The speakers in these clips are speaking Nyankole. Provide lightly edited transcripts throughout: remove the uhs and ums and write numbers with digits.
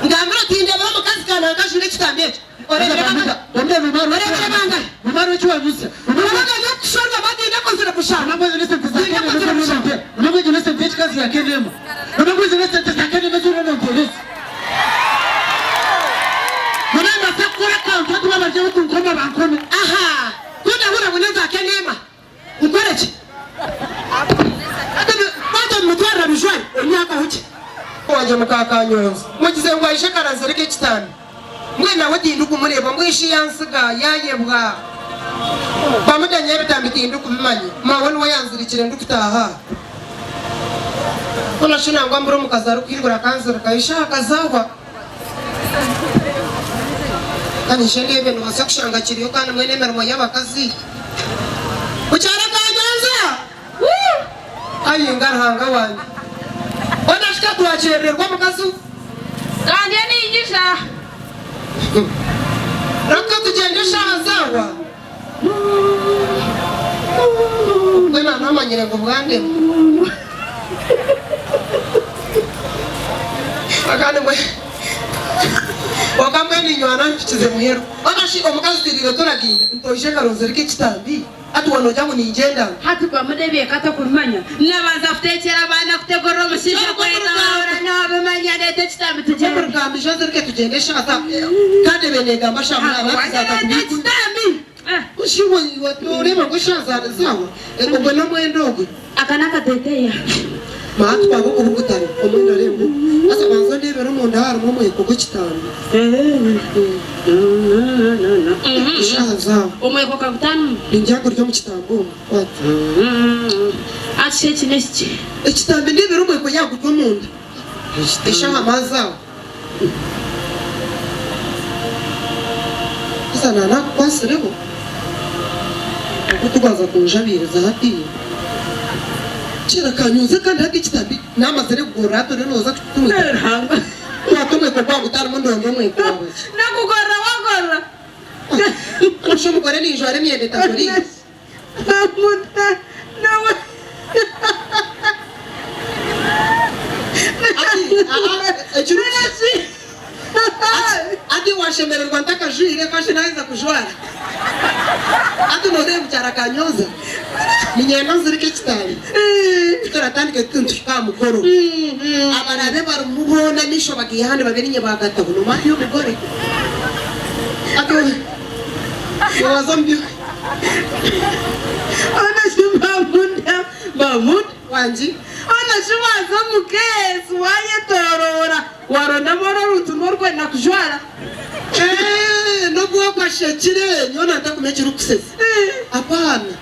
Ngambira oti ndebera omukazi kananka ajwire ekitambi eki. Orebire bangahi? Orebire bangahi? Rubaga rw'okushorwa bataine kozire busha. Taine kozire busha. Aha! Ku ndahurira ngu n'eza Kenema, nkore ki? Hati kwata bimutwarira bijware, onyakaho ki? Wangye muka Kanyonza, mugize ngu aije karanzirika ekitambi. Mbwenu nawe tindikumureeba, mbwenu shi yantsiga, yaayebwa? Bamuda nyowe ebitambi tindikubimanya, maawe niwe yanzirikire ndikutaaha aha. Hoona shi nangwa mbura omukazi arikuhingura akanzirika, eshaaha akazaahwa. Ka nyije ndeebe noobaasa kushanga kiriyo kandi mbwenu emirimo y'abakazi. Mukyara Kanyonza! Ai nga Ruhanga wangye! Hoona shi ka twakyerererwa omukazi. Kandi niinyija. Reka tugyende eshaaha zaahwa. Mbwenu aha naamanyire ngu bwandema. Kandi mbwenu kwonka mbwenu niinywana mpikize muheru. Hoona shi omukazi twiriire turagaine ntoije nkarunzirika ekitambi? Hati waanogira ngu ningyenda ngu. Hati gwamu n'eby'eka tokubimanya. Nabanza kuteekyera abaana kutegurira omushaija kweta wahura nobimanya ndeeta ekitambi tugyende. Okurugamba ijo nzirike tugyende eshaaha za kandi ebe negamba shaaha munaana hati Wagira zaaza kuba ndeeta ikumi. ekitambi. Shi oreeba ngu eshaaha zaaba zaawa ogwe n'omwenda ogwe. Aka n'akateteeya. Mara twaba okubugutana omwenda oreeba ngu haza banza ondeebere omunda harimu omweko gw'ekitambi. Eshaaha zaawa. Omweko kagutamu. Ningira guri omu kitambi omwo. Kwata. Hati shi eki n'ekiki? Ekitambi ndeebera omweko yaaba guri omunda. Eshaaha maazi ago. Haza naaba naakukwatsireho, oku orikubanza kunjabiiriza hatiiya. Kyera kanyonze kandi hati ekitambi naamazire kugorora hati oriyo nooza kutumwita. Kwata omweko gwawe gutarimu ndongo omweko waaba ki? Nakugorora wagorora. Noshusha omugore ninjwara emyenda etagoriire. Ati washemererwa ntakajwire kashi naheza kujwara ati noreeba mukyara Kanyonza ninyenda nzirike ekitanda turatandika tuti nituhika aha mukoro abarabe barimu boona amaisho bagaiha ahandi babe ninye bagataho nomanya omugore ati Waza omu byo. Ona shi bamunda bamunda. Wangi. Ona shi waza omu keesi wayetorora warondamu oru oruntu oru orikwenda kujwara. Eeh nobu wakwashekire nyowe nantakumanya ekirikusesa. Apaana.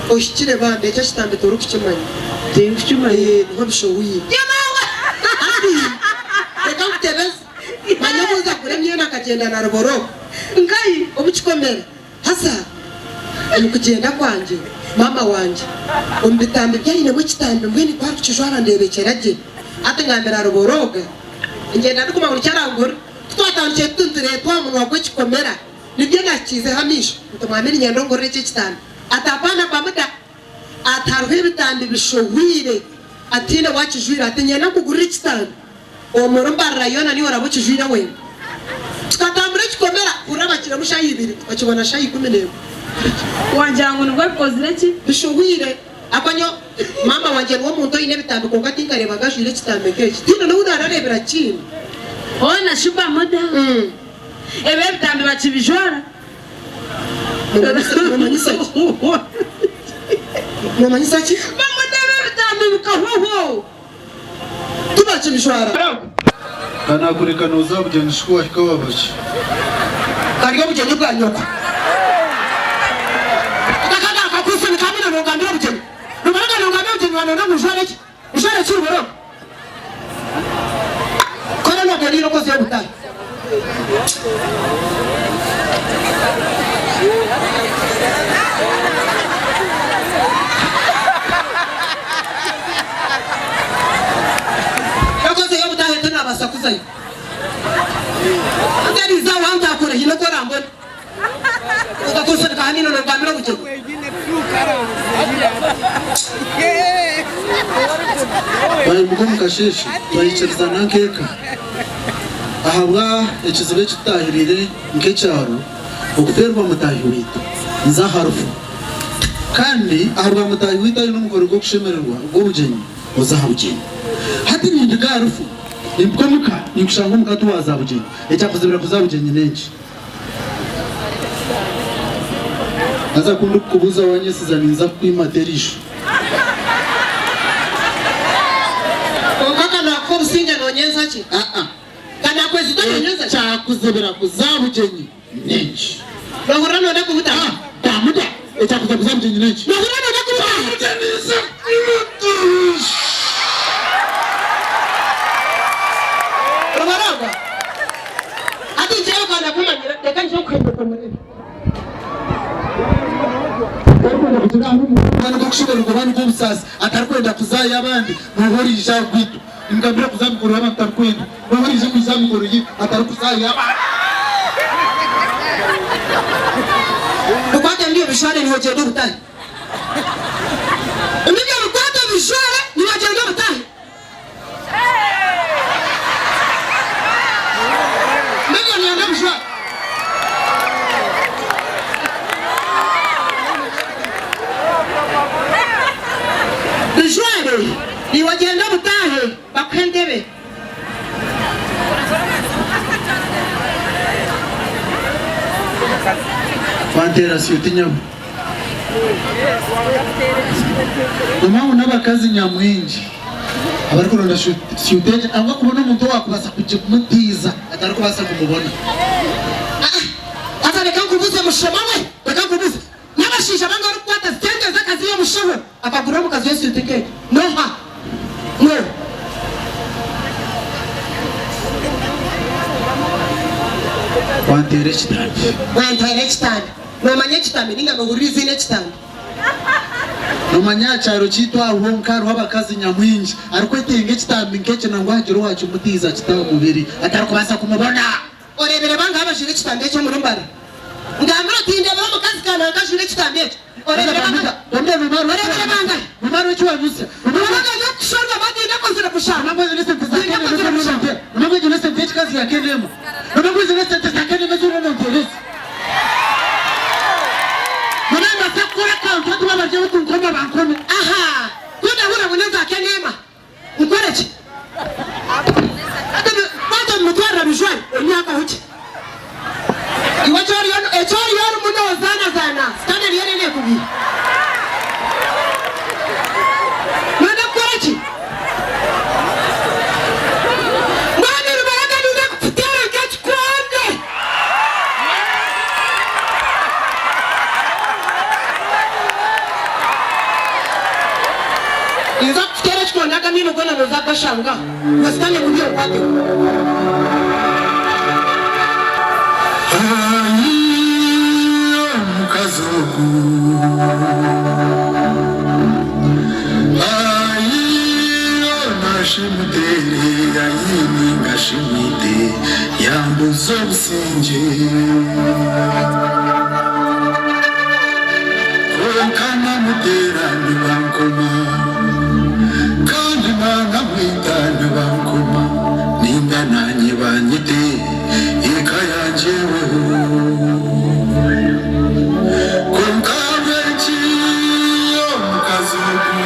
Ohikire bambi ekyo ekitambi torikukimanya. Tinkukimanya. Eeh niho bishohwire. Hati reka nkutebeze. Manya obu nza kugura emyenda nkagyenda na Ruborogo. Nkahi? Omu kikomera. Haza omu kugyenda kwangye, maama wangye omu bitambi bi ainemu ekitambi mbwenu ku arikukijwara ndeebekyera gye. Hati ngambira Ruboroga, ngyenda ndikumanya ngu nikyo arangurire. Ku twatandikire tuti nitureetwa aha munwa gw'ekikomera, nibyo naakikiizeho amaisho nti mwami niinyenda ongurire eki ekitambi. Ati apaana Bamuda. Ati hariho ebitambi bishohwire, ati tihaine waakijwire. Ati niinyenda nkugurire ekitambi. Omuri Mbarara yoona niiwe oraba okijwire wenka. Tukatambura ekikomera hurira bakiremu shaaha ibiri okibona shaaha 11. Wagira ngu nibwo bikozire ki? Bishohwire. Ahabw'okuba nyowe maama wangye niwe omuntu oine ebitambi kwonka tinkareebaga ajwire ekitambi nk'eki. Tihaine n'obu naarareebera kiine. Hoona shi Bamuda, ebi ebitambi bakibijwara? Noomanyisa ki? Noomanyisa ki? Bamuda ebi ebitambi bikahwaho. Tibakibijwara. Ka naakureka nooza aha bugyenyi shi ku waahika waaba ki? Kari obugyenyi bwa nyoko. Akakanga akakwitse nikamanya nongambira obugyenyi. Nomara nongambira obugyenyi wanonda ngu njware ki? Njware ki ruborogo? Kora nogoriire okoze obutahi. Yakozeyo obutahe tinabaasa kuzayo. Haza eriizooba waaba ntakure haine oku orambone. Okakunsindika hanu nongambira obugyenyi. Twayimuka omu kasheeshe twaikirizana nk'eka. Ahabwa ekizibu eki tutahiriire nk'ekyaro, okufeerwa mutaahi waitu, nza aha rufu. Kandi ahabwa mutaahi waitu aine omukoro gw'okushemererwa gw'obugyenyi, oza aha bugyenyi. Hati nimpika aha rufu, nimpika omuka, ninkushanga omuka tiwaaza aha bugyenyi. Ekyakuzibira kuza aha bugyenyi n'enki? Haza ku ndikukubuuza waanyesiza ninza kukwimata eriisho. Kwonka ka naakuha obusingye noonyenza ki? Aa. Ka naakwesiga noonyenza ki? Ekyakuzibira kuza aha bugyenyi n'enki? Noohurira nooyenda kubuta? Aa, Damuda, ekyakuzibira kuza aha bugyenyi n'enki? Noohurira nooyenda kubuta? Damuda ninza kukwimata eriisho. Rubaranga. Hati njewe ka nakumanyira reka nje nkuhembuke omurebe. Tarikwenda kugira ahu omuhanda gw'okushemererwa oba nigw'obusaasi, atarikwenda kuzayo abandi, nooha oriija aha gwaitu? Nimugambira kuza aha mikoro y'abantu tarikwenda, nooha oriija kwija aha mikoro ye atarikuzayo abandi? Bikwate nibyo bijware nihogyenda obutahe. Nibyo bikwate bijware nihogyenda obutahe. Mbega niyenda bijwaro. Bijware niiwe ogyende obutaahe bakuhe entebe. Banteera syuti nyabo. Nomanya ngu n'abakazi nyamwingi abarikuronda syuti egi nangwa kubona omuntu owakubaasa kugimutiiza atarikubaasa kumubona. Haza reka nkubuuze mushema we, reka nkubuuze, n'abashaija bangahi orikukwata sente z'akazi y'omushaho akagurira omukazi we syuti nk'egyo? N'oha? N'oha? Wanteera ekitambi. Wanteera ekitambi. Noomanya ekitambi nainga noohurira eiziina ekitambi? Noomanya aha kyaro kyaitu aho honka hariho abakazi nyamwingi arikwetenga ekitambi nk'ekyo nangwa hagire owaakimutiiza akite aha mubiri atarikubaasa kumubona. Oreebire bangahi abajwaire ekitambi ekyo omuri Mbara? Ngambira oti ndeebire omukazi kananka ajwaire ekitambi ekyo. Oreebire bangahi? Oreebire bangahi? Rubaga y'okushorwa batiine ekozire busha. Tihaine ekozire busha. Aha, ku ndahurira ngu n'eza Kenema, nkore ki? Hati kwata omu mutwarira bijwari emyaka ohukye. Iwe eki oriyo eki oriyo orimu nozaanazaana, sitaane eriyo eriyo neekubwira. Noyenda kukora ki? Mbwenu Rubaraka ninza kukuteera nk'ekikonde. Ninza kukuteera ekikonde aga amaino goona nooza kugashanga aho. Iwe sitaane kubi onkwateho. Ayi omukazi ogu Ayi onashimutere Ayi ninga shimwite Yambuza obusingye Kwonka namuteera nibankoma Kandi nanamwita nibankoma Ninga nanye banyite Eka yangye eweho Kwonka ahabw'enki omukazi ogu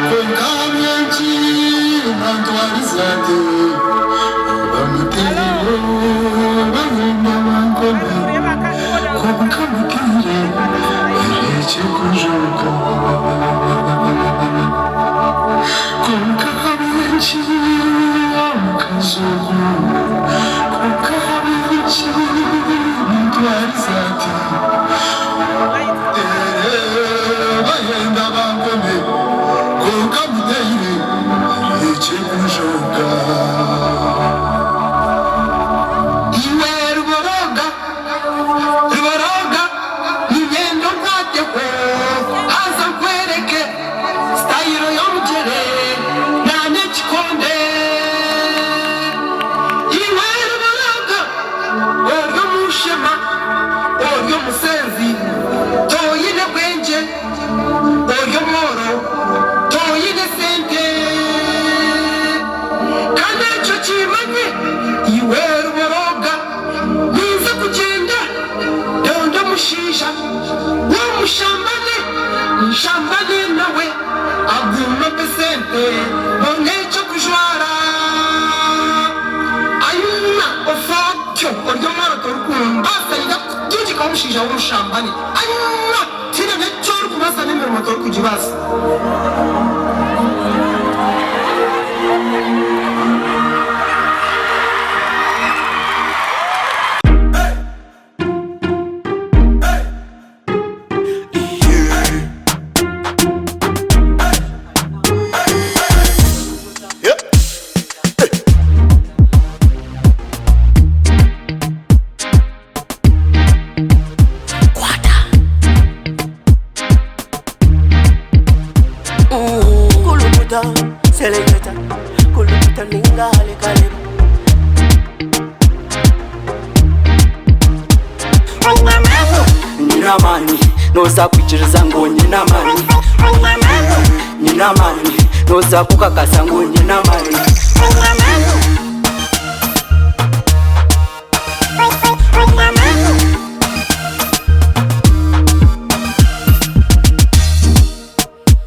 Kwonka ahabw'enki nantwariza ati Bamuteire bahenda bankome Kwonka muteire arekye kujuuka Kwonka ahabw'enki omukazi ogu Kwonka ahabw'enki nantwariza ati Bahenda bankome Kwonka muteire arekye kujuuka. Iwe ruboroga, ruboroga, niinyenda onkwateho, haza nkwereke sitayiro y'omugyere n'ekikonde. esente mbone eky'okujwara. Ayima ofe otyo ori omworo torikumbaasa nyija kukutungikaho omushaija w'omushambani. Ayima tihaine n'eki orikubaasa n'emirimo torikugibaasa. Kulukuta, seleketa, kulukuta ninga halekaleba. Nyine amaani, nooza kwikiriza ngu nyine amaani. Nyine amaani, nooza kukakasa ngu nyine amaani.